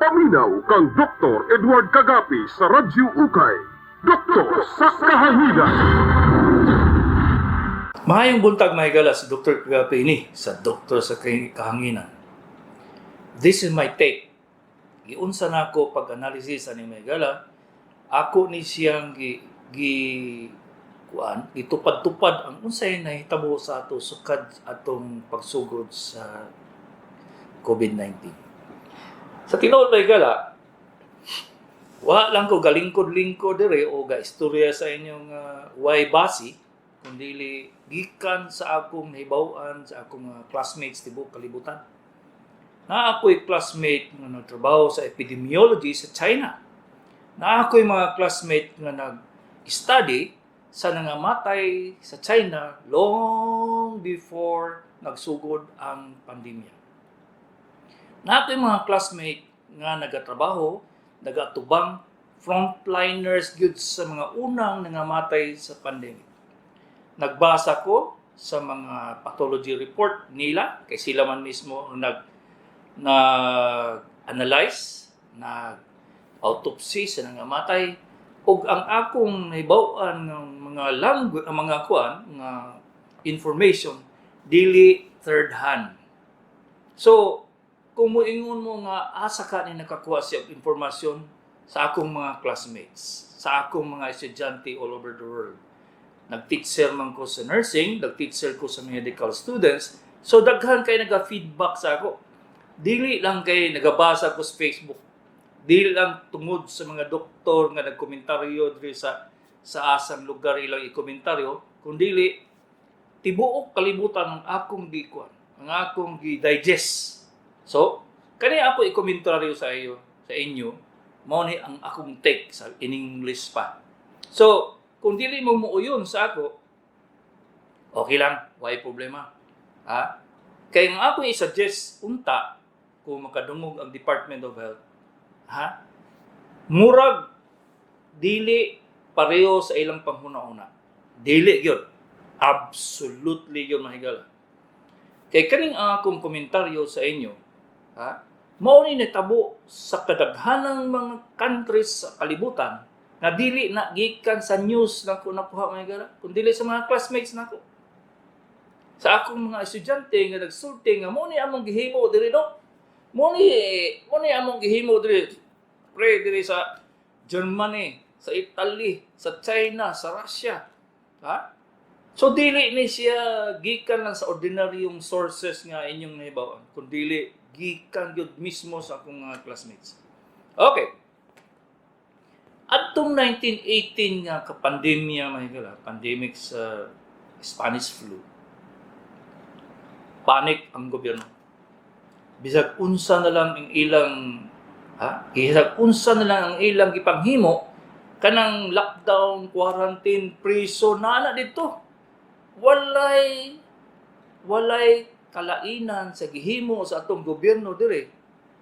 Paminaw kang Dr. Edward Kagapi sa Radyo Ukay. Doktor sa Kahanginan. Maayong buntag, mga higala, si Dr. Kagapi ini sa Doktor sa Kahanginan. This is my take. Giunsa na ako pag-analysis ani, mga higala, ako ni siyang gi, gi kuan, gitupad-tupad ang unsay nahitabo sa ato sukad atong pagsugod sa COVID-19. Sa tinuod, mga higala, wa lang ko galingkod-lingkod dire o ga istorya sa inyong way basi, kundi gikan sa akong nahibaw-an sa akong mga classmates tibuok kalibutan. Na ako'y classmate nga nagtrabaho sa epidemiology sa China. Na ako'y mga classmate nga nag-study sa nangamatay sa China long before nagsugod ang pandemya. Na ako'y mga classmate nga nagatrabaho, nagatubang frontliners gyud sa mga unang nangamatay sa pandemic. Nagbasa ko sa mga pathology report nila kay sila man mismo ang nag nag-analyze, nag autopsy sa nangamatay, ug ang akong nahibaw-an ng mga language, ang mga kuan nga information, dili third hand. So, kung moingon mo nga asa ka ni nakakuha siya og impormasyon, sa akong mga classmates, sa akong mga estudyante all over the world. Nag-teacher man ko sa nursing, nag-teacher ko sa medical students, so daghan kay naga-feedback sa ako. Dili lang kay nagabasa ko sa Facebook. Dili lang tungod sa mga doktor nga nagkomentaryo diri sa asang lugar ilang ikomentaryo, kundi tibuok kalibutan ang akong gikuan, ang akong gi-digest. So, kani ako ikomentaryo sa iyo, sa inyo, mao ni ang akong take sa in English pa. So, kung dili mo muuyon sa ako, okay lang, way problema. Ha? Kaya ang ako i-suggest unta kung makadungog ang Department of Health, ha? Murag dili pareho sa ilang panghuna-una. Dili gyud. Absolutely gyud, mga higala. Kay kaning ang akong komentaryo sa inyo, ha? Mao ni natabo sa kadaghanang mga countries sa kalibutan nga dili na gikan sa news lang ko nakuha, mga higala, kun dili sa mga classmates nako. Sa akong mga estudyante nga nagsulti nga mo ni among gihimo diri, no. Mo ni among gihimo diri pre diri sa Germany, sa Italy, sa China, sa Russia. Ha? So dili ni siya gikan lang sa ordinaryong sources nga inyong nahibaw-an, kundi gikan gyud mismo sa akong mga classmates. Okay. Adtong 1918 nga kapandemya, mga higala, pandemic sa Spanish flu. Panic ang gobyerno. Bisag unsa na lang ang ilang, ha? Bisag unsa na lang ang ilang gipanghimo kanang lockdown, quarantine, priso na na dito. Walay kalainan sa gihimo sa atong gobyerno dire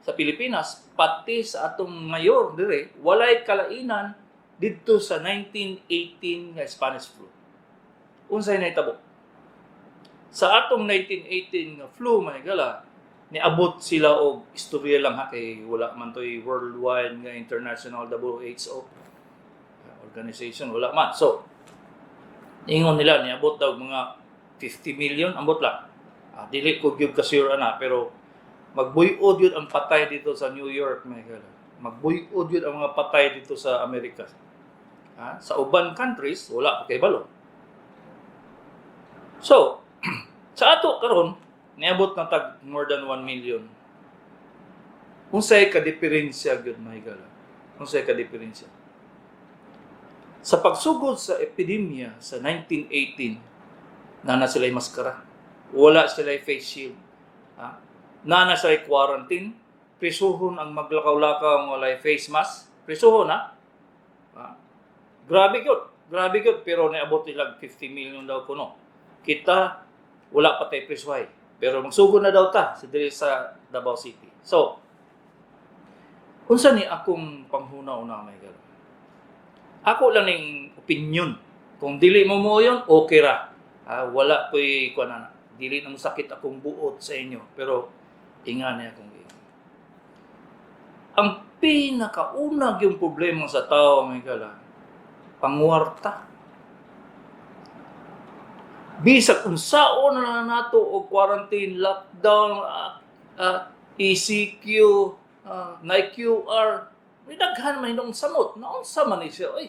sa Pilipinas, pati sa atong mayor dire, walay kalainan didto sa 1918 nga Spanish flu. Unsay nahitabo? Sa atong 1918 nga flu, mga higala, niabot sila og istorya lang ha, kay wala man to'y worldwide nga international WHO organization, wala man. So, ingon nila niabot daw mga 50 million, ambot lang. Ah, dili ko gyud ka sure ana, pero magbuyod yun ang patay dito sa New York, mga higala. Magbuyod yun ang mga patay dito sa Amerika. Ha? Sa uban countries, wala pa kay balo. So, sa ato karon niabot na tag more than 1 million. Unsay ka diferensya gyud, mga higala? Unsay ka diferensya? Sa pagsugod sa epidemya sa 1918, naa na sila maskara. Wala sila face shield. Ha? Naa na sila quarantine. Prisuhon ang maglakaw-lakaw ang walay face mask. Prisuhon ha. Ha? Grabe gyud. Grabe gyud, pero niabot nila 50 million daw kuno. Kita wala pa tay prisuhay. Pero magsugod na daw ta sa diri sa Davao City. So, unsa ni akong panghuna-una, mga higala? Ako lang ning opinion. Kung dili mo mo yun, okay ra. Ah, wala ko'y kuan na. Dili na sakit akong buot sa inyo. Pero ingani akong giingon. Ang pinakauna yung problema sa tao, mga higala, pangwarta. Bisag unsaon na lang nato og quarantine, lockdown, ECQ, na QR, may daghan man hinong samot. Naunsa man ni siya, oy.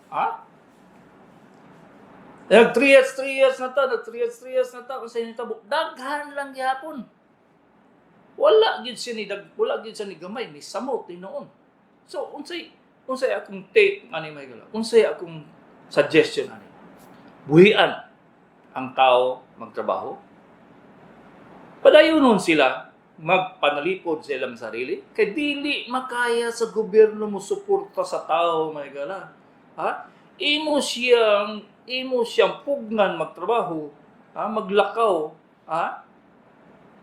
Ha? Nag 3 years, 3 years na ta, nag 3 years, 3 years na ta, unsay nitabo? Daghan lang gyapon. Wala gyud siya ni gamay ni samot tinuon. So unsay akong take ani, may gala? Unsay akong suggestion ani? Buhian ang tao magtrabaho. Padayonon sila magpanalipod sa ilang sarili kay dili makaya sa gobyerno mo suporta sa tao, may gala. Ha? Imo siyang pugnan magtrabaho, ha? Maglakaw, ha?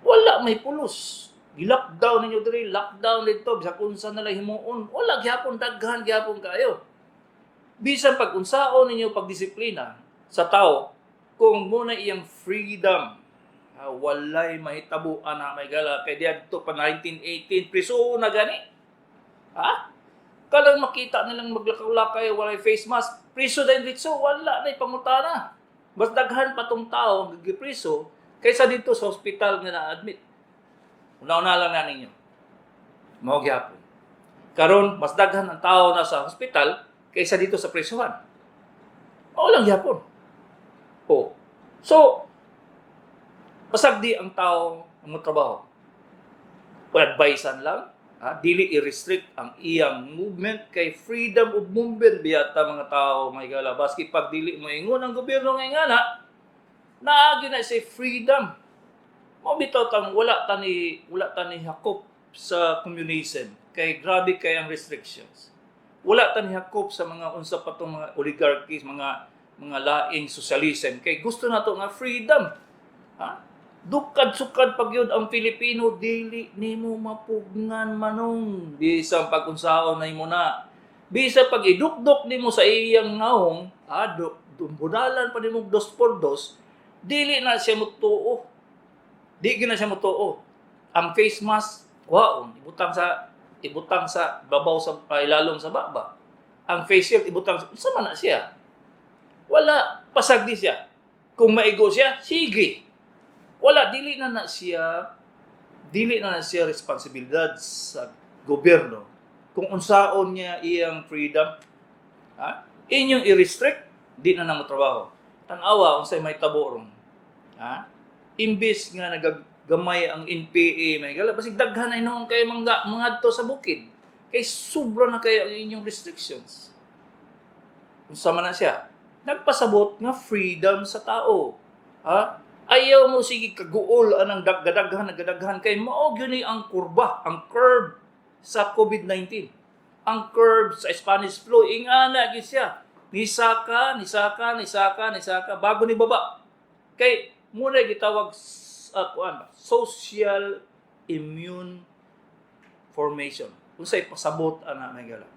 Wala may pulos. Gi-lockdown ninyo diri, lockdown dito, bisag unsa na lang himuon. Wala gyapon, daghan gyapon kayo. Bisan pag unsaon ninyo pagdisiplina sa tao, kung muna iyang freedom, ha, walay mahitabo ana, may gala, kay diadto pa 1918 priso na gani. Ha? Kalang makita nilang maglakaw-lakay walay face mask, priso din ditso, wala na pangutana. Mas daghan pa tong tao ang gipriso kaysa dito sa hospital nga na-admit. Una-una lang na ninyo. Mao gyapon. Karon mas daghan ang tao na sa hospital kaysa dito sa prisuhan. Mao lang gyapon. Oh. So, pasagdi ang tao ang trabaho. Advicean lang, ha? Dili i-restrict ang iyang movement kay freedom of movement biyata mga tao, may gala. Baski pag dili mo ingon ang gobyerno nga ingana, naagi na say freedom. Mao bitaw tang wala ta ni hakop sa communism kay grabe kay ang restrictions. Wala ta ni hakop sa mga unsa pa tong mga oligarchies, mga laing socialism kay gusto nato nga freedom. Ha? Dukad sukad pag yun ang Pilipino, dili nimo mapugnan, manong, bisan pag unsaon na imo na. Bisan pag idukdok nimo sa iyang naong, ha, budalan pa nimo dos por dos, dili na siya mutuo. Di gyud na siya mutuo. Ang face mask, kuhaon, ibutang sa babaw sa ilalom sa baba. Ang face shield ibutang sa man na siya. Wala, pasagdi siya. Kung maigo siya, sige. Wala, dili na na siya responsibilidad sa gobyerno kung unsaon niya iyang freedom. Ha? Inyong i-restrict, di na na mo trabaho. Tan-awa unsay may tabo ron. Ha? Imbis nga nagagamay ang NPA, may gala, basig daghan ay noon kay mga mangadto sa bukid. Kay sobra na kayo ang inyong restrictions. Unsa man na siya? Nagpasabot nga freedom sa tao. Ha? Ayaw mo sige kaguol anang daggadaghan nagadaghan kay mao gyud ni ang kurba, ang curve sa COVID-19. Ang curve sa Spanish flu, ingana gyud siya. Nisaka, nisaka, nisaka, nisaka bago ni baba. Kay muna gitawag kuan, social immune formation. Unsay pasabot ana, may gala?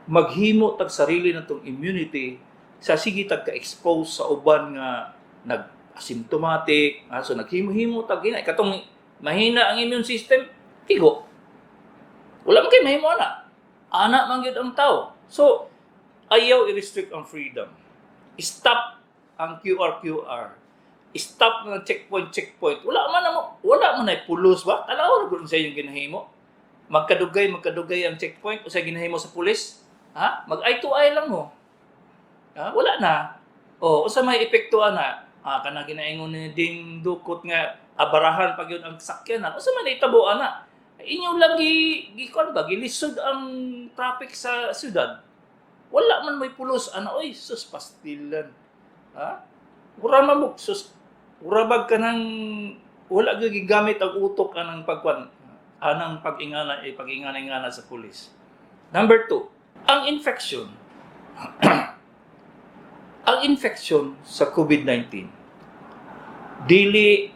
Maghimo tag sarili natong immunity sa sige tag ka-expose sa uban nga nag asymptomatic, so naghimo-himo tag hina katong mahina ang immune system, tigo. Wala man kay mahimo ana. Ana man gyud ang tao. So ayaw i-restrict ang freedom. Stop ang QR QR. Stop ng checkpoint checkpoint. Wala man ay pulos ba? Tanaw ra gud sa iyong ginahimo. Magkadugay magkadugay ang checkpoint unsay ginahimo sa pulis? Ha? Mag eye to eye lang mo. Ha? Wala na. O, usa may epekto ana? Ah, kana ginaingon ni Ding Dukot nga abarahan pag yun ang sakyanan. Usa man itabo ana? Inyo lang gi gi kuan ba, gilisod ang traffic sa syudad. Wala man may pulos ana, oy, sus pastilan. Ha? Ura man mo sus, ura bag ka ng wala gyud gigamit ang utok anang pagkuan anang pag-ingana eh, pag-ingana-ingana sa pulis. Number two, ang infection sa COVID-19 dili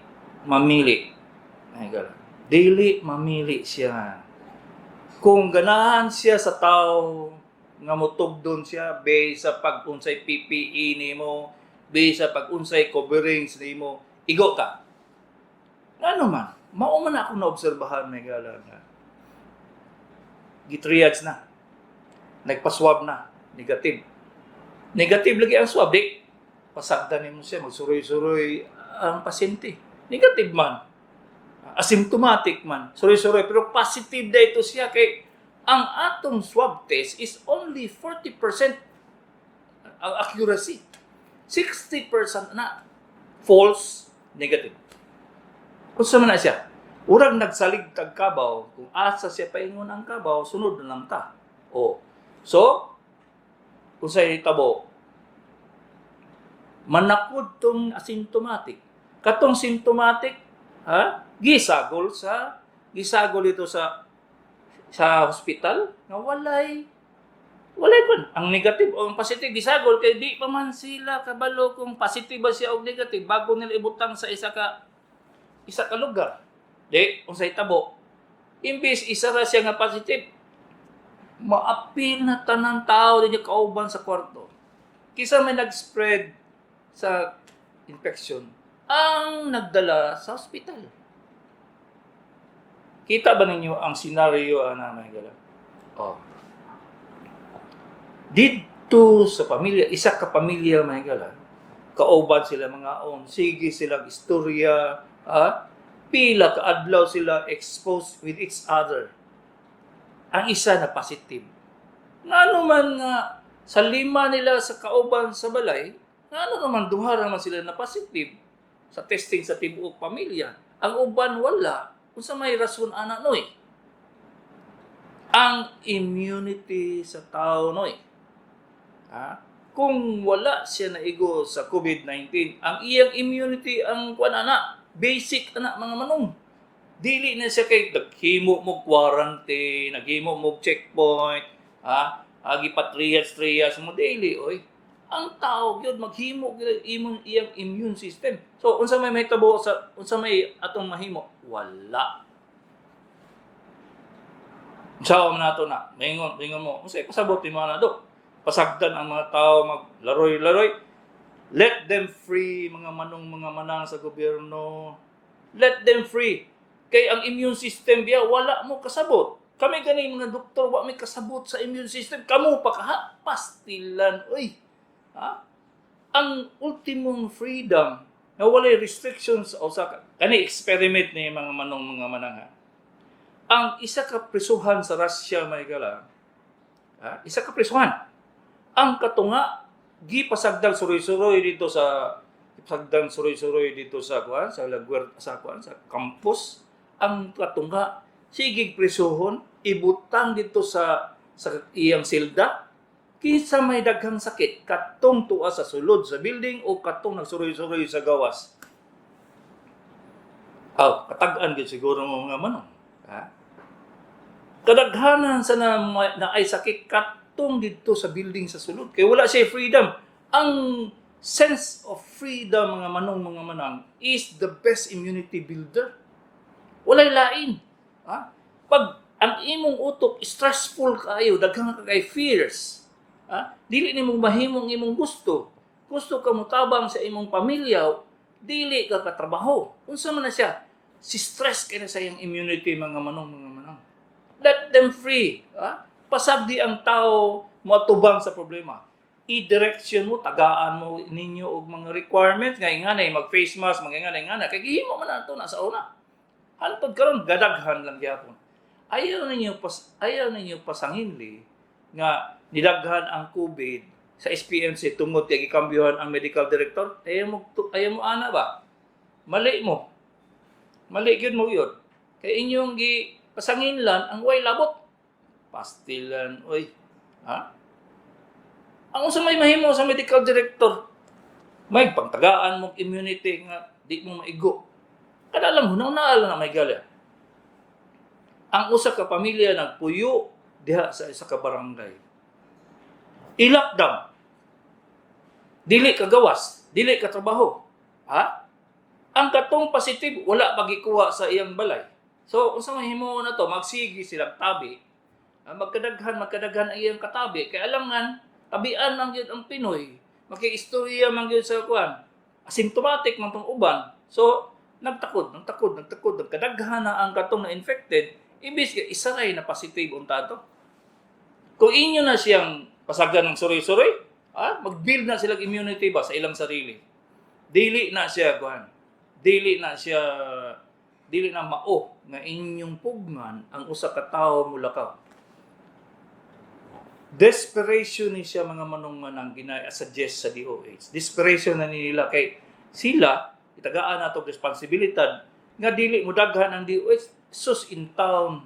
mamili. Ay, gala. Dili mamili siya. Kung ganahan siya sa tao nga mutugdon siya based sa pag-unsay PPE nimo, based sa pag-unsay coverings nimo, igo ka. Ano man, mao man ako naobserbahan, may gala nga. Gitriage na. Nagpa-swab na. Negative. Negative lagi ang swab. Di, pasagdan nimo siya, magsuroy-suroy ang pasyente. Negative man. Asymptomatic man. Suroy-suroy. Pero positive na ito siya kay ang atong swab test is only 40% ang accuracy. 60% na false negative. Kung sa man na siya, urag nagsalig tag kabaw, kung asa siya paingon ang kabaw, sunod na lang ta. O. So, kung sa tabo, manakod tong asymptomatic. Katong symptomatic, ha? Gisagol ito sa hospital nga walay kun ang negative o ang positive, gisagol kay di pa man sila kabalo kung positive ba siya o negative bago nila ibutang sa isa ka lugar. Di unsay tabo, imbis isa ra siya nga positive, maapil na tanang tao dinyo kauban sa kwarto. Kisa may nag-spread sa infection ang nagdala sa hospital. Kita ba ninyo ang senaryo ana, mga higala? Oh. Dito sa pamilya, isa ka pamilya, mga higala, kauban sila mga on, sige sila istorya, ah, pila ka adlaw sila exposed with each other. Ang isa na positive. Ngano man nga sa lima nila sa kauban sa balay, ngano naman duha ra man sila na positive sa testing sa tibuok pamilya? Ang uban wala. Unsa may rason ana, noy? Ang immunity sa tao, noy. Ha? Kung wala siya naigo sa COVID-19, ang iyang immunity ang kuan ana, basic ana, mga manong. Dili na siya kay naghimo mo quarantine, naghimo mo checkpoint, ha? Agi pa triage triage mo, dili oy. Ang tao gyud maghimo gyud imong iyang immune system. So unsa may mahitabo sa unsa may atong mahimo? Wala. Unsa man nato na? Maingon mo, unsa pasabot ni mga na do? Pasagdan ang mga tao maglaroy-laroy. Let them free, mga manong mga manang sa gobyerno. Let them free. Kay ang immune system biya wala mo kasabot. Kami gani mga doktor, wa may kasabot sa immune system. Kamo pa kaha pastilan oy. Ha? Ang ultimong freedom na walay restrictions o sa kani experiment ni mga manong mga manang, ha. Ang isa ka prisuhan sa Russia, may gala. Ha? Isa ka prisuhan. Ang katunga gipasagdan suroy-suroy dito sa pasagdan suroy-suroy dito sa kuan sa Laguer sa kuan sa campus. Ang katunga sige prisuhon, ibutang dito sa iyang silda. Kinsa may daghang sakit, katong tuwa sa sulod sa building o katong nagsuroy-suroy sa gawas? Aw, katag-an gyud siguro mo, mga manong, ha? Kadaghanan sa na ay sakit katong didto sa building sa sulod kay wala siya freedom. Ang sense of freedom, mga manong mga manang, is the best immunity builder. Walay lain, ha? Pag ang imong utok stressful kaayo, daghan ka kay fears, ha? Dili nimo mahimo ang imong gusto. Gusto ka motabang sa imong pamilya, dili ka katrabaho. Unsa man na siya, si stress kay na sa iyang immunity, mga manong mga manang. Let them free, ha? Pasagdi ang tao moatubang sa problema. I-direction mo, tagaan mo ninyo og mga requirements nga inganay mag face mask, mga inganay ingana kay gihimo man nato na sa una. Hantod karon gadaghan lang gyapon. Ayaw ninyo pasanginli nga nidaghan ang COVID sa SPMC tungod kay gikambyuhan ang medical director. Ayaw mo ana ba? Mali mo. Mali gyud mo yun. Kay inyong gi pasanginlan ang way labot. Pastilan, oy. Ha? Ang unsa may mahimo sa medical director? May pangtagaan mong immunity nga di mo maigo. Kada lang hunang na may gali. Ang usa ka pamilya nagpuyo diha sa isa ka barangay. I-lockdown. Dili ka gawas, dili ka trabaho. Ha? Ang katong positive wala pagikuha sa iyang balay. So unsa may himo na to? Magsige silang tabi. Ah, magkadaghan ang iyang katabi kay alangan tabian man gyud ang Pinoy. Makiistorya man gyud sa kuan. Asymptomatic man tong uban. So nagtakod, nagtakod, nagtakod, nagkadaghan na ang katong na infected imbis isa ray na positive unta to. Kung inyo na siyang pasagan ng suroy-suroy, ah, mag-build na silang immunity ba sa ilang sarili. Dili na siya kuan. Dili na siya, dili na mao nga inyong pugnan ang usa ka tawo mulakaw. Desperation ni siya, mga manong manang, gina-suggest sa DOH. Desperation na nila kay sila itagaan nato responsibilidad nga dili mo daghan ang DOH. Sus in town,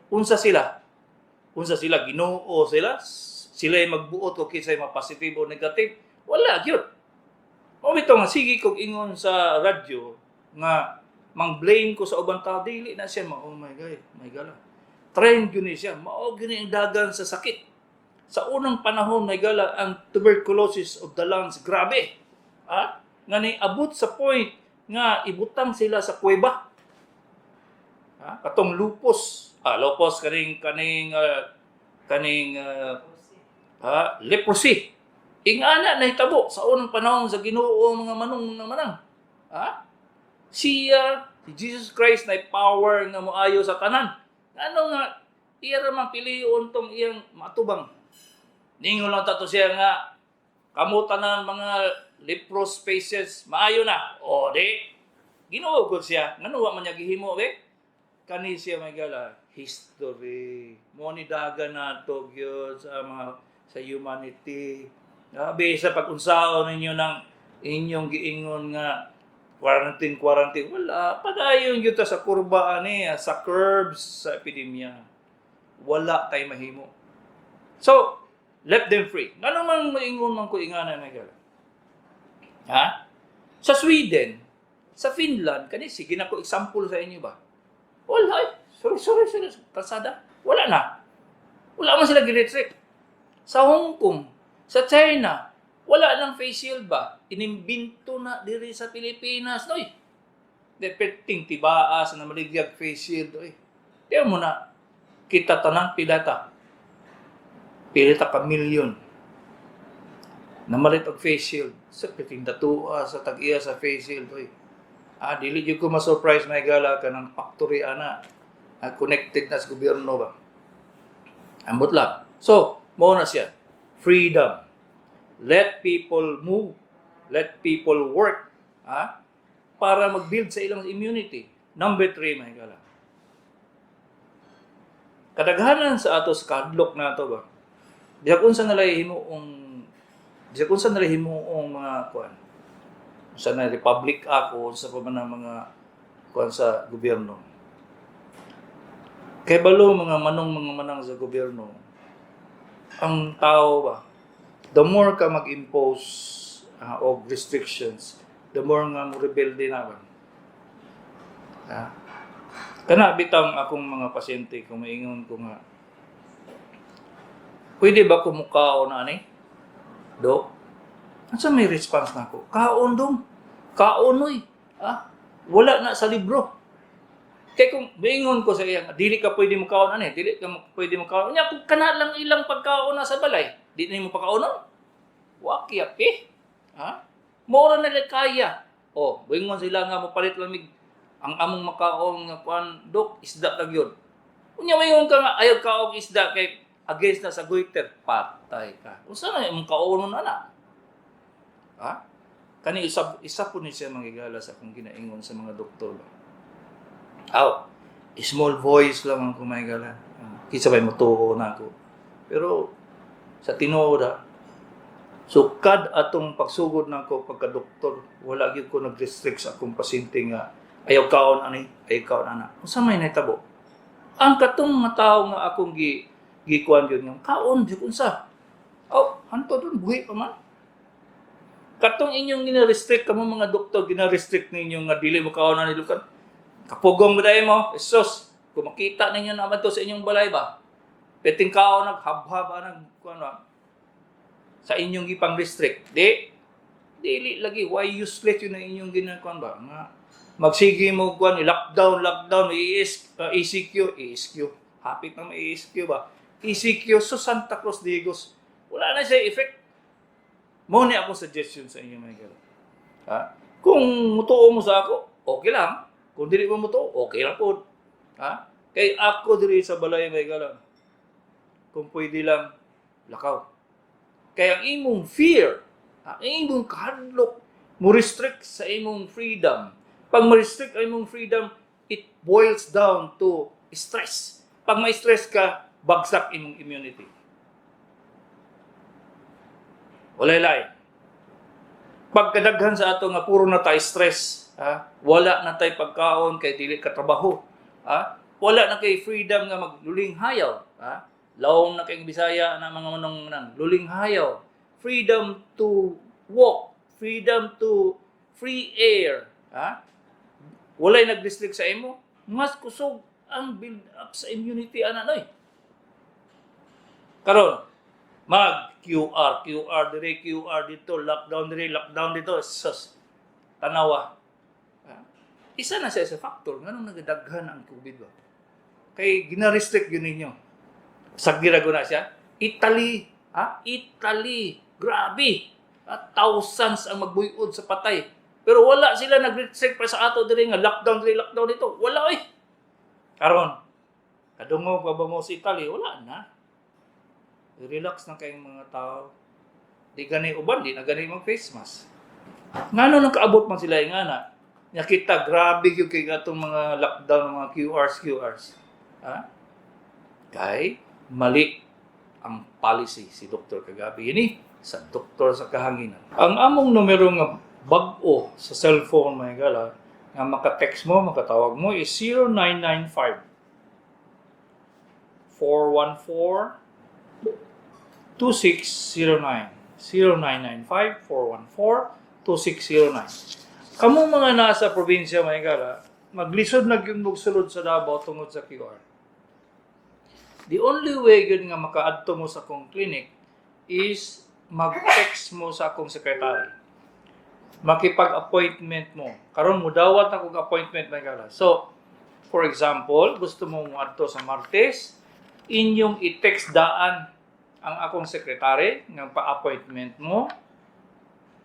unsa sila? Unsa sila? Ginoo sila? Sila ay magbuot o kinsay ma-positive o negative? Wala gyud. Mao bitaw nga sige kog ingon sa radyo nga mang-blame ko sa ubang tao, dili na siya ma, oh my God, my God. Trend gyud ni siya. Mao gyud ni ang dagan sa sakit. Sa unang panahon, may gala, ang tuberculosis of the lungs, grabe. Ah, nga ni abot sa point nga ibutang sila sa kuweba. Ah, katong lupus, ah, lupus kaning leprosy. Ingana nahitabo sa unang panahon sa Ginoo, mga manong mga manang. Ha? Siya, si Jesus Christ, na power nga moayo sa tanan. Ano nga iya ra man pilion tong iyang matubang. Ningon lang tato siya nga kamo tanan mga leprous patients, maayo na. O di Ginoo gud siya. Ngano wa man niya gihimo be? Kani siya, may gala, history. Mo ni dagan nato gyud sa mga sa humanity. Grabe sa pag-unsaon ninyo ng inyong giingon nga quarantine, quarantine. Wala. Padayon gyud ta sa kurba ani, sa curves sa epidemya. Wala tay mahimo. So, let them free. Ngano man maingon man ko ingana, may gala? Ha? Sa Sweden, sa Finland, kani sige na ko example sa inyo ba? Wala eh. Sorry, sorry, sorry. Kalsada. Wala na. Wala man sila gi-restrict. Sa Hong Kong, sa China, wala nang face shield ba? Inimbinto na diri sa Pilipinas, noy. De perting tibaa sa namaligyag face shield, oy. Tiyan mo na, kita tanang pila ta. Pila ta ka milyon. Namalit og face shield. Sa perting datua sa tag-iya sa face shield, oy. Ah, dili jud ko ma-surprise, may gala, kanang factory ana. Ah, connected na sa gobyerno ba. Ambot lang. So, mao na siya. Freedom. Let people move. Let people work. Ha? Para mag-build sa ilang immunity. Number 3, mga gala. Kadaghanan sa ato sa kahadlok nato ba? Bisag unsa nila himuong mga kuan. Sa na Republic Act o sa pa man ang mga kuan sa gobyerno. Kay balo mga manong mga manang sa gobyerno, ang tao ba, the more ka mag-impose og restrictions, the more nga mo rebelde na ba. Ah. Kana bitang akong mga pasyente, kung maingon ko nga, "Pwede ba kumukaon na ani? Dok?" Asa may response na ako? "Kaon dong. Kaon oy." Ah, wala na sa libro. Kay kung maingon ko sa iya, "Dili ka pwede mo kaon ani, dili ka pwede mo kaon." Nya kung kana lang ilang pagkaon na sa balay, di na mo pakaonon. Wa eh. Ha? Mora na nila kaya. Oh, moingon sila nga mopalit lang mig ang among makaon nga kuan, dok, isda ra gyud. Unya maingon ka nga ayaw kaog isda kay against na sa goiter, patay ka. Unsa na imong kaonon ana? Ha? Kani isa isa po ni siya, manggigala, sa akong ginaingon sa mga doktor ba. Aw, small voice lang ang kumahigala. Kinsa bay motuo na ako. Pero sa tinuod ah, sukad atong pagsugod nako pagka-doktor, wala gyud ko nag-restrict sa akong pasyente nga ayaw kaon ani, ayaw kaon ana. Unsa may nahitabo? Ang katong mga tawo nga akong gikuan gyud nga kaon jud unsa. Oh, hantod dun buhi pa man. Katong inyong gina-restrict kamo mga doktor, gina-restrict ninyo nga dili mo kaon ani lukan. Kapugong ba mo? Jesus, kung makita ninyo naman to sa inyong balay ba? Peting kaon naghabhab nag kuan ba? Sa inyong gipang restrict. Di dili lagi, why useless yun ang inyong ginakuan ba? Nga magsige mo kuan lockdown, lockdown, ES, ECQ, ESQ. Hapit na may ESQ ba? ECQ so Santa Cruz Digos. Wala na siya effect. Mo ni ako suggestion sa inyo, mga gala. Ha? Kung mutuo mo sa ako, okay lang. Kung dili mo mutuo, okay lang po. Ha? Kay ako diri sa balay, may gala. Kung pwede lang, lakaw. Kaya ang imong fear, ang imong kahadlok, mo restrict sa imong freedom. Pag mo-restrict ang imong freedom, it boils down to stress. Pag may stress ka, bagsak imong immunity. Walay lain. Pagkadaghan sa ato nga puro na tayo stress, ha? Wala na tayo pagkaon kay dili ka trabaho, ha? Wala na kay freedom nga magluling hayaw, ha? Lawom na kay Bisaya na mga manong nang luling hayaw. Freedom to walk, freedom to free air, ha? Walay nag-restrict sa imo, mas kusog ang build up sa immunity ana noy. Karon, mag QR, QR dire, QR dito, lockdown dire, lockdown dito, sus. Tanawa. Ha? Isa na siya sa factor nganong nagadaghan ang COVID ba? Kay gina-restrict yun ninyo. Sagira ko na siya. Italy, ha? Italy, grabe. Ha? Thousands ang magbuyod sa patay. Pero wala sila nag-restrict pa sa ato dire nga lockdown dire, lockdown dito. Wala eh. Karon, kadungog pa ba mo sa Italy? Wala na. Relax na kayong mga tao. Di gani uban, di na gani mag face mask. Ngano nang kaabot man sila nga na? Nakita grabe gyud kay atong mga lockdown, mga QRs, QRs. Ha? Kay mali ang policy si Dr. Kagabi ini sa doktor sa kahanginan. Ang among numero nga bag-o sa cellphone, mga higala, nga maka-text mo, makatawag mo is 0995 414 2609. 0995 414 2609. Kamong mga nasa probinsya, mga higala, maglisod na gyud sulod sa Davao tungod sa QR. The only way gyud nga makaadto mo sa akong clinic is mag-text mo sa akong secretary. Makipag-appointment mo. Karon mo dawat na kog appointment, mga higala. So, for example, gusto mo moadto sa Martes, inyong i-text daan ang akong secretary nga pa-appointment mo.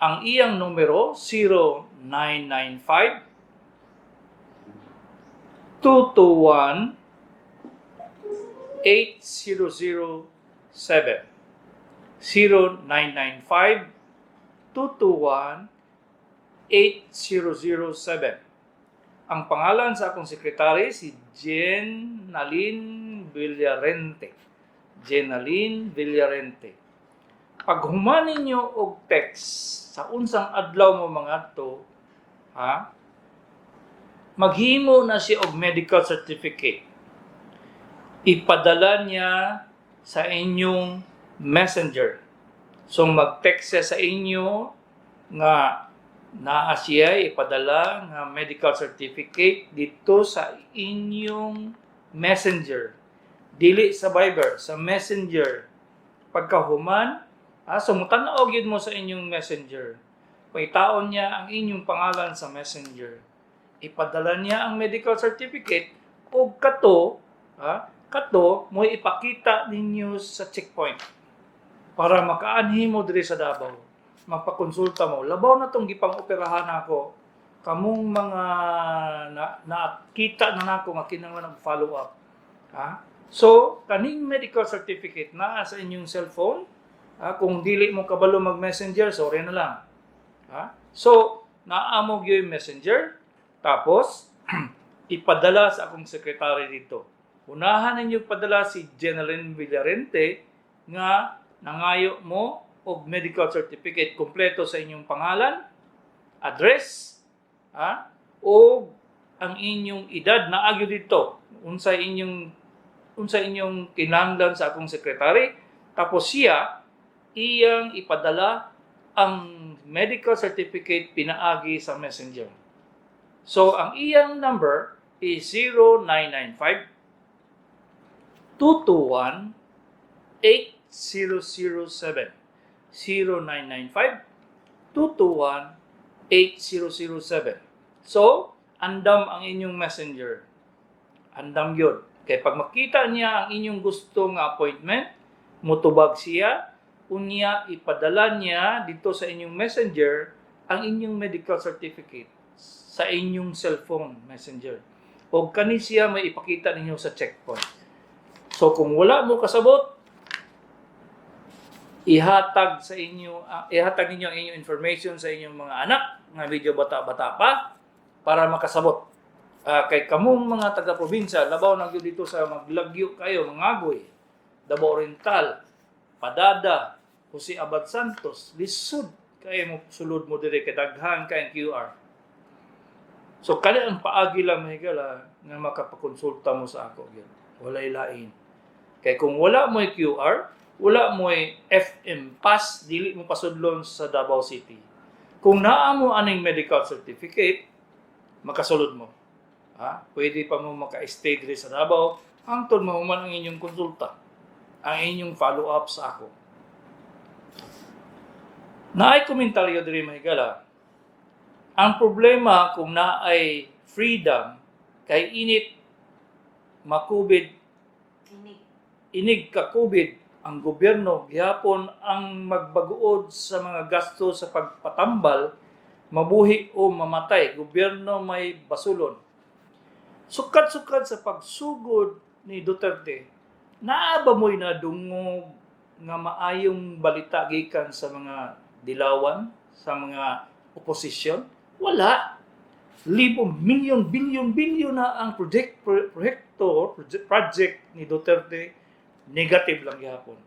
Ang iyang numero 0995 221 8007. 0995 221 8007. Ang pangalan sa akong sekretary si Jenaline Villarente. Jenaline Villarente. Pag human ninyo og text sa unsang adlaw mo mga to, ha? Maghimo na siya og medical certificate. Ipadala niya sa inyong messenger. So mag-text siya sa inyo nga naa siya ipadala nga medical certificate dito sa inyong messenger. Dili sa Viber, sa Messenger. Pagkahuman, so mutan-aw gyud mo sa inyong messenger. Pangitaon niya ang inyong pangalan sa Messenger. Ipadala niya ang medical certificate ug kato, kato mo ipakita ninyo sa checkpoint para makaanhi mo diri sa Davao. Magpakonsulta mo. Labaw na tong gipang-operahan ako. Kamong mga nakita na nako nga kinahanglan og follow up. Ha? So, kaning medical certificate naa sa inyong cellphone. Ha? Kung dili mo kabalo mag-Messenger, sorry na lang. Ha? So, naa mo gyud Messenger. Tapos, ipadala sa akong sekretary dito. Unahan ninyo padala si Jeneline Villarente nga nangayo mo og medical certificate kompleto sa inyong pangalan, address, ha? O ang inyong edad na agyo dito. Unsa inyong kinahanglan sa akong sekretary. Tapos siya iyang ipadala ang medical certificate pinaagi sa Messenger. So ang iyang number is 0995 221 8007. 0995 221 8007. So, andam ang inyong Messenger. Andam yun. Kaya pag makita niya ang inyong gusto nga appointment, mutubag siya, unya ipadala niya dito sa inyong Messenger ang inyong medical certificate sa inyong cellphone Messenger. O kani siya may ipakita ninyo sa checkpoint. So kung wala mo kasabot, Ihatag sa inyo, ihatag ninyo ang inyong information sa inyong mga anak nga medyo bata-bata pa para makasabot. Kay kamong mga taga-probinsya, labaw na gyud dito sa maglagyo kayo, mangagoy, Davao Oriental, Padada, Jose Abad Santos, lisod kayo mo sulod mo dire kay daghan kay QR. So kani ang paagi lang, mga higala, nga makapakonsulta mo sa ako gyud. Walay lain. Kay kung wala mo'y QR, wala mo'y FM pass, dili mo pasudlon sa Davao City. Kung naa mo aning medical certificate, makasulod mo. Ha? Pwede pa mo maka-stay diri sa Davao hangtod mahuman ang inyong konsulta, ang inyong follow-up sa ako. Naay komentaryo diri, mga higala. Ang problema kung naay freedom kay init makubid Inig. Inig ka COVID, ang gobyerno gihapon ang magbaguod sa mga gasto sa pagpatambal, mabuhi o mamatay, gobyerno may basulon. Sukad-sukad sa pagsugod ni Duterte, naa ba mo'y nadungog nga maayong balita gikan sa mga dilawan, sa mga oposisyon? Wala. Libo, milyon, bilyon, bilyon na ang project ni Duterte, negative lang gihapon.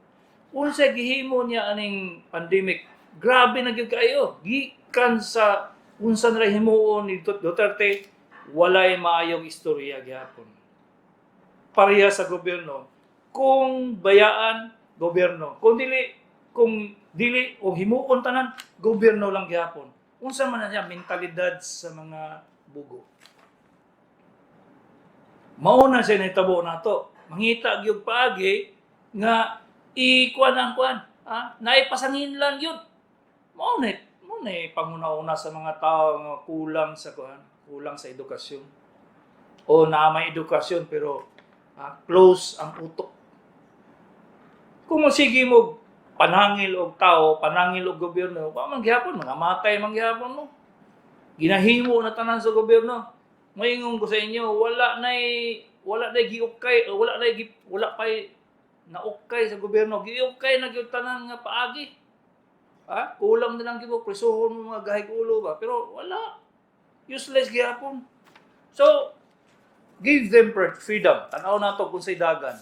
Unsa gihimo niya aning pandemic? Grabe na gyud kaayo. Gikan sa unsa na himuon ni Duterte, walay maayong istorya gihapon. Pareha sa gobyerno. Kung bayaan, gobyerno. Kung dili o himuon tanan, gobyerno lang gihapon. Unsa man na siya mentalidad sa mga bugo. Mao na siya nahitabo nato. Mangita gyud paagi nga ikuan ang kuan, ha? Naipasangin lang yun. Mao na panguna-una sa mga tao nga kulang sa kuan, kulang sa edukasyon. O naa may edukasyon pero close ang utok. Kung sige mo panangil og tao, panangil og gobyerno, wa man gihapon, mga matay man gihapon mo. Ginahimo na tanan sa gobyerno. Moingon ko sa inyo, wala nay giukay, wala pay naukay sa gobyerno. Giukay na gyud tanan nga paagi. Ha? Kulang na lang gyud presohon mo mga gahig ulo ba, pero wala. Useless gihapon. So, give them freedom. Tanaw nato kung say dagan.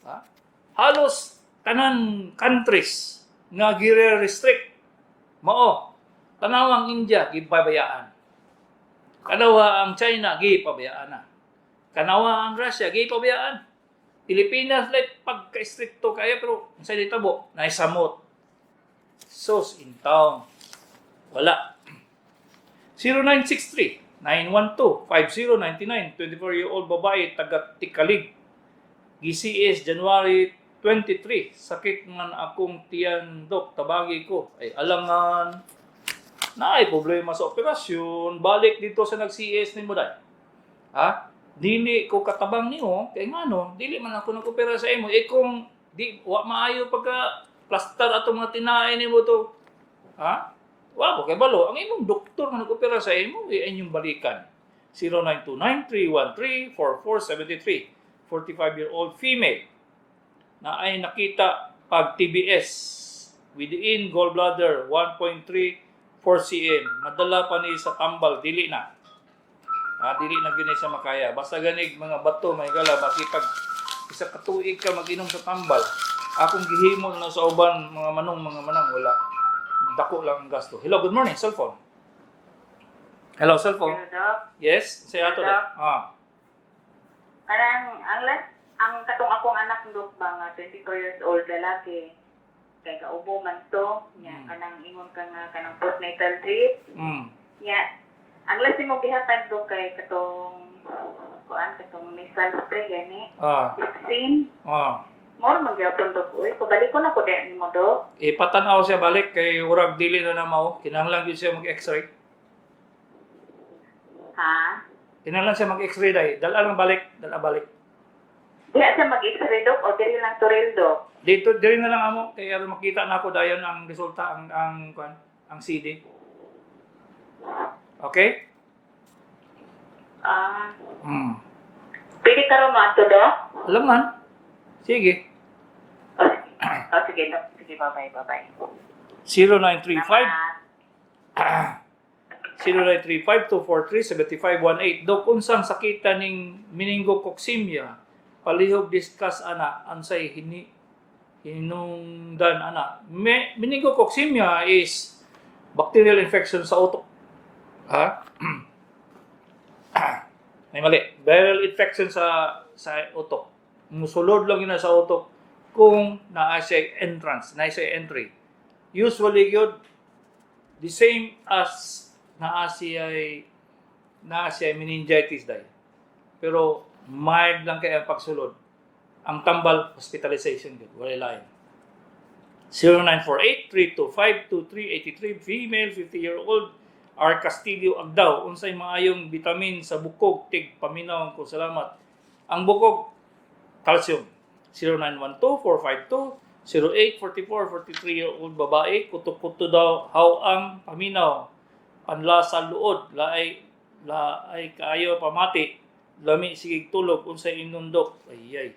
Ha? Halos tanan countries nga gire-restrict mao. Tanaw ang India, gipabayaan. Kanawa ang China, gipabayaan na. Kanawa ang Russia, gipabayaan. Pilipinas, like, pagka-stricto kayo, pero sa ditabo, naisamot. Sos in town. Wala. 0963-912-5099, 24-year-old babae, taga Tikalig. GCS, January 23. Sakit man akong tiyan, dok. Tabagi ko. Ay, alangan. Naay problema sa operasyon. Balik dito sa nag-CS nimo day. Ha? Dili ko katabang nimo kay ngano, dili man ako nag-opera sa imo. Eh kung di wa maayo pagka plaster atong mga tinae nimo to. Ha? Wa ko kay balo. Ang imong doktor nga nag-opera sa imo, eh, inyong balikan. 0929-313-4473. 45-year-old female na ay nakita pag TBS within gallbladder 1.3 4 cm. Madala pa ni sa tambal, dili na. Dili na gyud ni siya makaya. Basta ganig mga bato may gala makipag isa ka tuig ka mag-inom sa tambal. Akong gihimo na sa uban mga manong, mga manang, wala. Dako lang ang gasto. Hello, good morning, cellphone. Hello, cellphone. Hello, Doc. Yes, say ato Hello. da. Ah. Parang, ang last, ang katong akong anak, Dok, ba, nga 24 years old, lalaki, kay kaubo man to, nya, kanang ingon ka nga, kanang postnatal drip, nya, ang last mo gihatag, Dok, kay katong, kuan, katong nasal spray, gani, 16, more magyapon, Dok, uy, pabalik ko na ko din mo, Dok. Ipatanaw siya balik kay urag dili na na mao. Kinahanglan gyud siya mag-x-ray. Ha? Kinahanglan siya mag-x-ray dai. Dala lang balik, dala balik. Diha siya mag-x-ray, Dok, o diri lang turil, Dok? Dito diri na lang amo kay aron makita na ako dayon ang resulta, ang kuan, ang CD. Okay? Ah, pwede ka ro mo ato, Dok? Alam man. Sige. O, sige. O, sige, Dok. Sige, bye-bye, bye-bye. 0935 Salamat. 0935-243-7518. Dok, unsang sakita ning meningococcemia? Palihog discuss ana, unsay hinungdan ana. Meningococcemia is bacterial infection sa utok. Ha? Ay, mali. Viral infection sa utok. Musulod lang yun na sa utok kung naa siya entrance, naa siya entry. Usually yun, the same as naa siya meningitis dai. Pero mild lang kay ang pagsulod. Ang tambal, hospitalization gyud, wala lain. 0948-325-2383, female, 50-year-old, R. Castillo Agdaw, unsay maayong vitamin sa bukog, tig paminaw ko, salamat. Ang bukog, calcium. 0912-452-0844, 43-year-old babae, kuto-kuto daw, how ang paminaw, panlasa luod, laay, laay kaayo pamati, lami sigig tulog, unsay inundok, ay ay.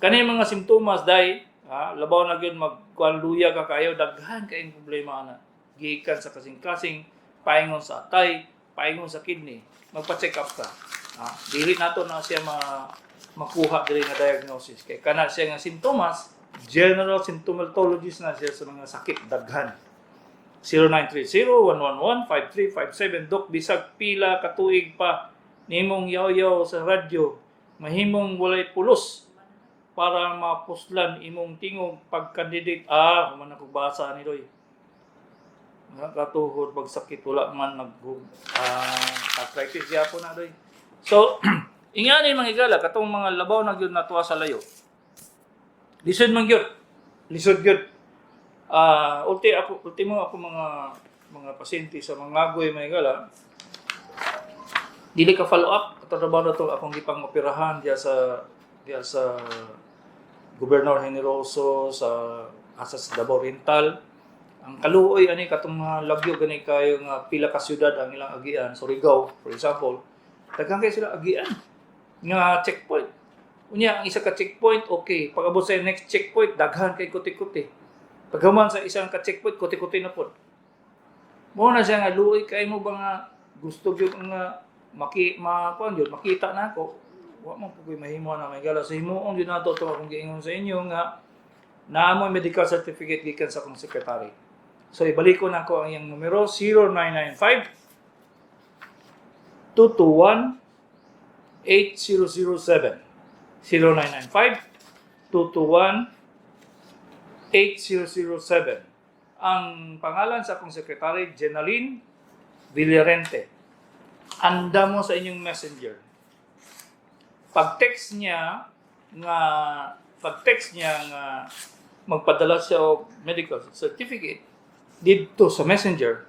Kani mga simptomas dai, ha, labaw na gyud magkuan, luya ka kayo, daghan kayong problema ana. Gikan sa kasing-kasing, paingon sa atay, paingon sa kidney, magpa-check up ka. Ha, dili nato na siya makuha diri nga diagnosis kay kana siya nga simptomas, general symptomatologies na siya sa mga sakit daghan. 0930-111-5357. Dok, bisag pila katuig pa nimong yaw-yaw sa radyo, mahimong walay pulos para mapuslan imong tingog pag-candidate. Ah, human ako basa ni Roy. Katuhod pagsakit wala man nag arthritis gyapon na doy. So, ingani mga higala, katong mga labaw na gyud natuwa sa layo. Lisod man gyud. Lisod gyud. Ulti ako ultimo ako mga pasyente sa mga agoy, mga higala. Dili ka follow up ato trabaho na to akong gipang operahan diya sa Gobernador Generoso sa asa sa Davao Oriental. Ang kaluoy ani katong mga lagyo gani kayo nga pila ka syudad ang ilang agian, Surigao for example, daghan kay sila agian nga checkpoint. Unya ang isa ka checkpoint, okay, pag-abot sa next checkpoint, daghan kay kuti-kuti. Paghuman sa isang ka checkpoint, kuti-kuti na pod. Mo na siya nga luoy kay mo ba nga gusto gyud nga maki ma kuan gyud makita na ako, wa man po ko'y mahimo na may gala. So himuon gyud nato to akong giingon sa inyo nga naa mo medical certificate gikan sa akong secretary. So ibalik ko na ako ang iyang numero, 0995 221 8007, 0995 221 8007. Ang pangalan sa akong secretary, Jenaline Villarente. Anda mo sa inyong Messenger. Pag text niya nga magpadala siya og medical certificate didto sa Messenger,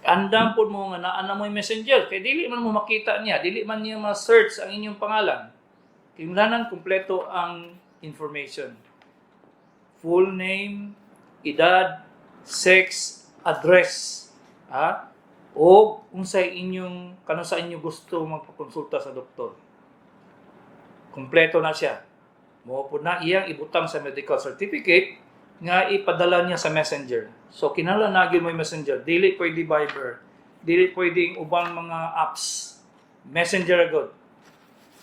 andam pod mo nga naa na mo yung Messenger kay dili man mo makita niya, dili man niya ma-search ang inyong pangalan. Kinahanglan kumpleto ang information: full name, edad, sex, address, ha, o unsay inyong kano sa inyo gusto magpakonsulta sa doktor. Kumpleto na siya. Mo po na iyang ibutang sa medical certificate nga ipadala niya sa Messenger. So kinahanglan na gyud mo yung Messenger, dili pwede Viber, dili pwedeng ubang mga apps. Messenger agad.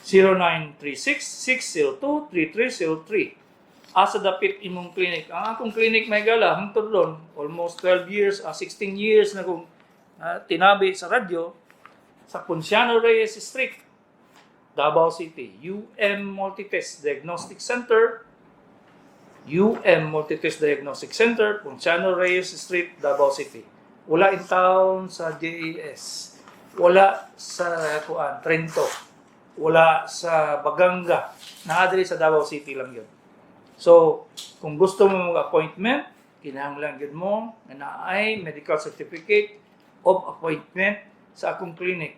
0936-602-3303. Asa dapit imong clinic? Ang akong clinic, may gala, hangtod ron, almost 12 years, 16 years na kong tinabi sa radyo, sa Ponciano Reyes Street, Davao City. UM Multitest Diagnostic Center, UM Multitest Diagnostic Center, Ponciano Reyes Street, Davao City. Wala in town sa JAS. Wala sa kuan, Trento. Wala sa Baganga. Naa diri sa Davao City lang yun. So, kung gusto mo mag-appointment, kinahanglan gyud mo nga naay medical certificate of appointment sa akong clinic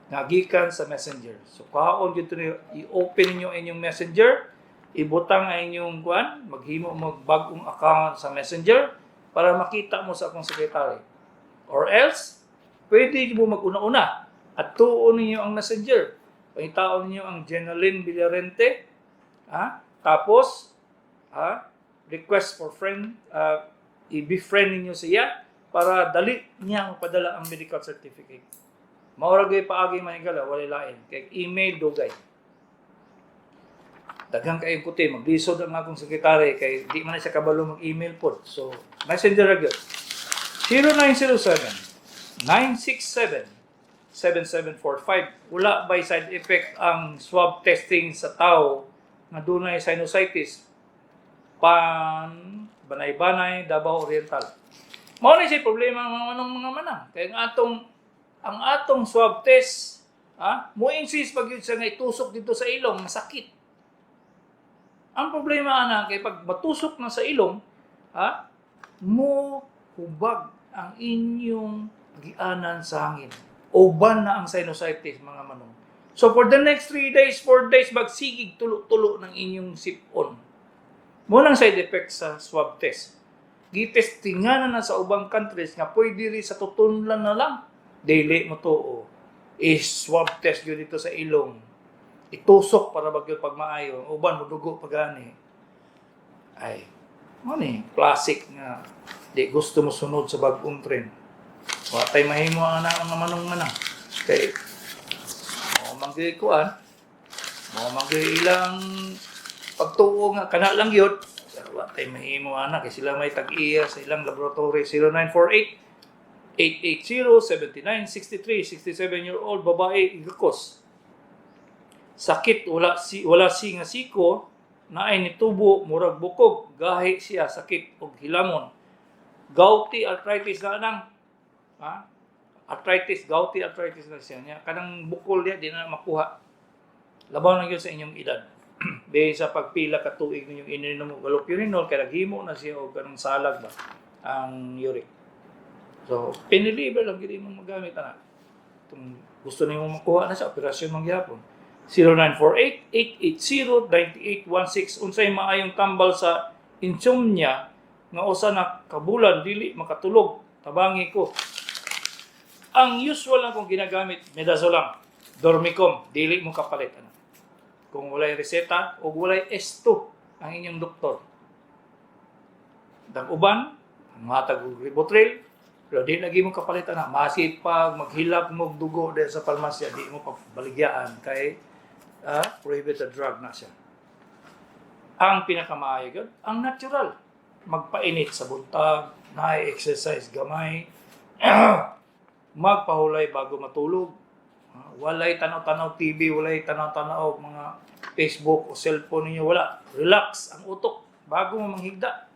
nga gikan sa Messenger. So, kaon gyud to niyo, i-open niyo inyong Messenger, ibutang ang inyong kuan, maghimo mo bag-ong account sa Messenger para makita mo sa akong secretary. Or else, pwede mo mag-una-una at tuon ninyo ang Messenger. Pangitaon ninyo ang Jenaline Villarente, ha? Tapos, Ha? Request for friend, i-befriend ninyo siya para dali niya mapadala ang medical certificate. Mao ra gyud paagi, mga higala, walay lain. Kay email dugay. Daghang kayong kuti, maglisod ang akong sekretary kay di man na siya kabalo mag-email pod. So, Messenger ra gyud. 0907 967 7745. Wala by side effect ang swab testing sa tao nga dunay sinusitis? Pan Banay-Banay, Davao Oriental. Mao na siya problema ng mga manong, mga manang. Kaya ang atong swab test, ha, mo insist pag yun siya nga itusok dito sa ilong, masakit. Ang problema ana kay pag matusok na sa ilong, ha, mo hubag ang inyong agianan sa hangin. Uban na ang sinusitis, mga manong. So for the next 3 days, 4 days, magsigig tulo-tulo ng inyong sipon. Mao nang side effect sa swab test. Gitestingan na na sa ubang countries nga pwede rin sa tutunlan na lang. Dili mo to. I-swab test yun dito sa ilong. Itusok para bagyo pag maayo. Uban mo dugo pa gani. Ay, ano ni classic nga di gusto mo sunod sa bagong trend. Wa tay mahimo ana, mga manong manang. Kay mao man gyud kuan. Mao man gyud ilang pagtuo nga kana lang gyud. Pero wa tay mahimo ana kay sila may tag-iya sa ilang laboratory. 0948 880-7963, 67-year-old babae, Ilocos. Sakit wala si nga siko, naay nitubo murag bukog, gahi siya sakit og hilamon. Gouty arthritis na anang, ha? Arthritis, gouty arthritis na siya niya. Kanang bukol niya di na makuha. Labaw na gyud sa inyong edad. Base sa pagpila ka tuig ninyong ininom og allopurinol kay naghimo na siya og kanang salag ba ang uric. So, pain reliever lang gyud imong magamit ana. Kung gusto nimo makuha na sa operasyon man gyapon. 0948-880-9816. Unsay maayong tambal sa insomnia nga usa na kabulan dili makatulog? Tabangi ko. Ang usual lang kong ginagamit, midazolam, Dormicum, dili mo kapalit ano. Kung walay reseta o walay S2 ang inyong doktor. Dag uban, ang matag og Rivotril, pero di lagi mo kapalit ana. Masipag maghilak mo og dugo dahil sa palmasya, di mo pabaligyaan kay prohibited drug na siya. Ang pinakamaayo gyud, ang natural. Magpainit sa buntag, na exercise gamay, magpahulay bago matulog. Walay tanaw-tanaw TV, walay tanaw-tanaw mga Facebook o cellphone ninyo, wala. Relax ang utok bago mo manghigda.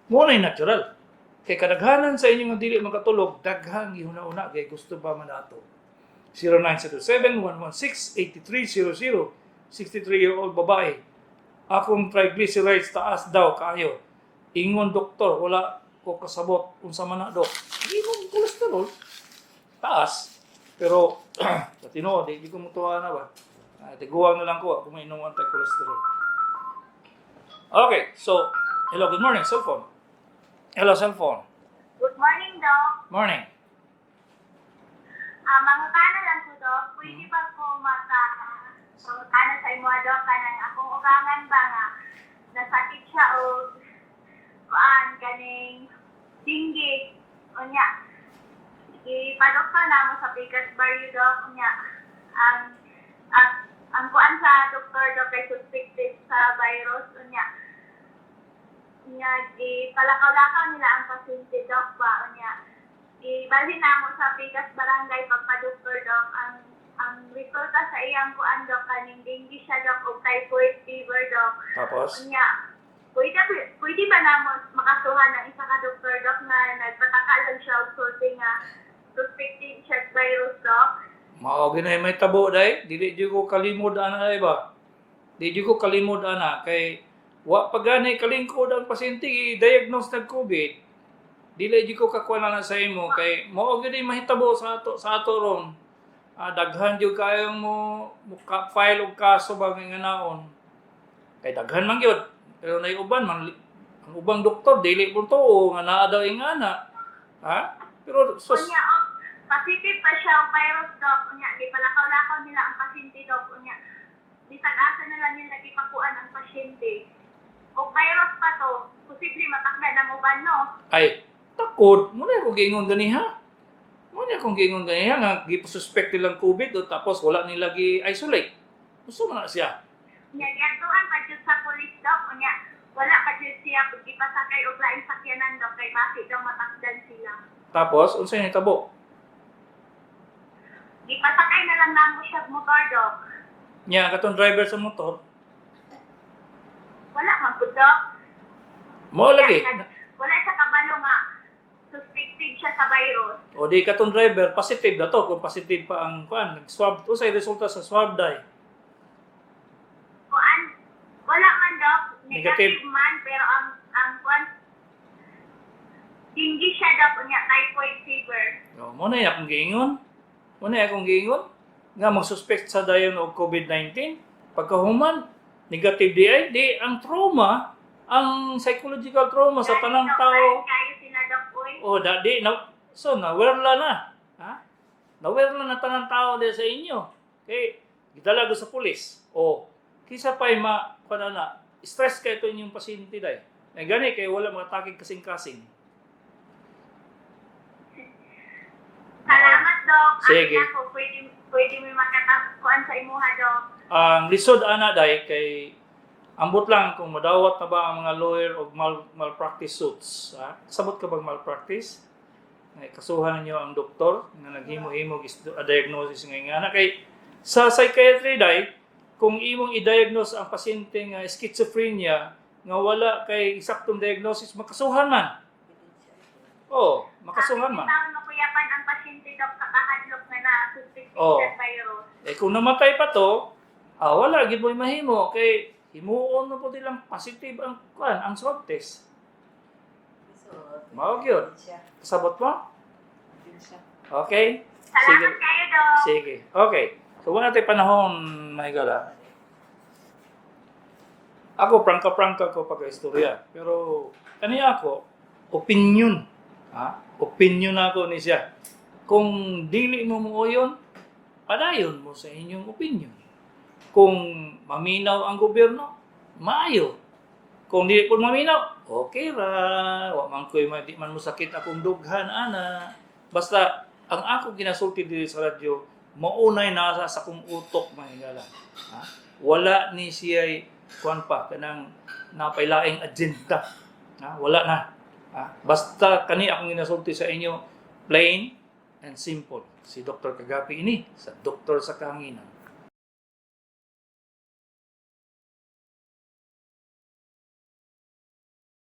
Mao na natural. Kay kadaghanan sa inyo nga dili makatulog, daghang gihuna-una kay gusto pa man ato. 0977-116-8300, 63-year-old babae. Akong triglycerides taas daw kaayo. Ingon doktor, wala ko kasabot unsa man na, dok. Ingon cholesterol taas. Pero sa tinuod, di ko mutuwa na ba. Tiguang na lang ko kung may inom anti-cholesterol. Okay, so hello, good morning, cellphone. Hello, cellphone. Good morning, Doc. Morning. Mangutana lang ko, Doc. Pwede ba ko maka mangutana sa imo, Doc, kanang akong ugangan ba nga nasakit siya og kuan kaning dengue? Unya, ipadoktor namo sa Bigas Barrio, Doc. Unya, ang kuan sa doktor, Doc, kay suspected sa virus. Unya, unya ipalakaw-lakaw nila ang pasyente, Doc, ba. Unya, ibalhin namo sa Pikas Barangay pagpa-doktor, Doc. Ang resulta sa iyang kuan, Doc, kaning dengue siya, Doc, og typhoid fever, Doc. Tapos, Unya, pwede ba namo makasuhan ng isa ka doktor, Doc, nga nagpataka lang siya og sulti nga suspected siya sa virus, Doc? Mao ginay may tabo day, dili jud ko kalimod ana ay ba. Di jud ko kalimod ana kay wa pa gani kalingkod ang pasyente i-diagnose nag COVID. Dili jud ko kakuan na sa imo kay mao gyud mahitabo sa ato ron. Daghan jud kayong mo file og kaso ba nga naon. Kay daghan man gyud. Pero nay uban man ang ubang doktor dili mo tuo nga naa daw ingana. Ha? Pero sus Unya, oh, positive pa siya og virus, Doc. Unya, di palakaw-lakaw nila ang pasyente, Doc. Unya, bisag asa na lang nila gipakuan ang pasyente. Og virus pa to, posible matakda ng uban, no? Ay, takod mo na akong giingon ganiha. Mo na akong giingon ganiha nga gipa-suspect nilang COVID o tapos wala nila gi-isolate. Gusto man na siya. Nya giadtuan pa jud sa police, Dok, unya wala pa jud siya gipasakay og laing sakyanan, Dok, kay basi daw matakdan sila. Tapos unsay nahitabo? Gipasakay na lang namo siya og motor, Dok. Nya katong driver sa motor, Wala man pud, Dok. mo lagi. Wala siya kabalo nga suspected siya sa virus. O di katong driver positive na to kung positive pa ang kuan, nag-swab unsay resulta sa swab dai? Kuan, wala man, Dok, Negative. negative man, pero ang kuan, dengue siya, Dok, unya typhoid fever. O mo na akong giingon. Mo na akong giingon nga magsuspect sa dayon og COVID-19 pagkahuman negative di ay di ang trauma, ang psychological trauma sa tanang Dok, tao. kayo sila, Dok, uy. O da di na so nawerla na. Ha? Nawerla na tanang tao di sa inyo. Kay gidala go sa pulis. O kisa pa'y ma kuan na stress kay ito inyong pasyente day. Ay gani kay wala mga takig kasing-kasing. Salamat, Dok. Sige. Ang ako, pwede mo makatakuan sa imuha, Dok. Ang lisod ana day kay ambot lang kung madawat na ba ang mga lawyer og malpractice suits. Ha? Sabot ka bang malpractice? Ay, kasuhan ninyo ang doktor nga naghimo-himo diagnosis nga ingana kay sa psychiatry day kung imong i-diagnose ang pasyente nga schizophrenia nga wala kay eksaktong diagnosis, makasuhan man. Oh, makasuhan man. Taon makuyapan ang pasyente, Dok, sa kahadlok na na suspected sa virus. Eh kung namatay pa to, wala gid mo'y mahimo kay himuon mo po nilang positive ang kuan, ang swab test. Mao gyud. Kasabot mo? Okay? Sige. Salamat kayo, Dok. Sige. Okay. So wala tayo panahon, my God, ah. Ako, prangka-prangka ko pagka-istorya. Pero, kaniya ako, opinion. Ha? Opinion ako ni siya. Kung dili mo muuyon, padayon mo sa inyong opinion. Kung maminaw ang gobyerno, maayo. Kung dili po maminaw, okay ra. Wa man ko'y di man mo sakit akong dughan, ana. Basta, ang ako ginasulti diri sa radyo, maunay nasa sa akong utok, mahigala. Ha? Wala ni siya'y kuan pa, kanang napailaing agenda. Ha? Wala na. Ha? Basta kani akong ginasulti sa inyo, plain and simple. Si Dr. Kagapi ini, sa Doktor sa Kahanginan.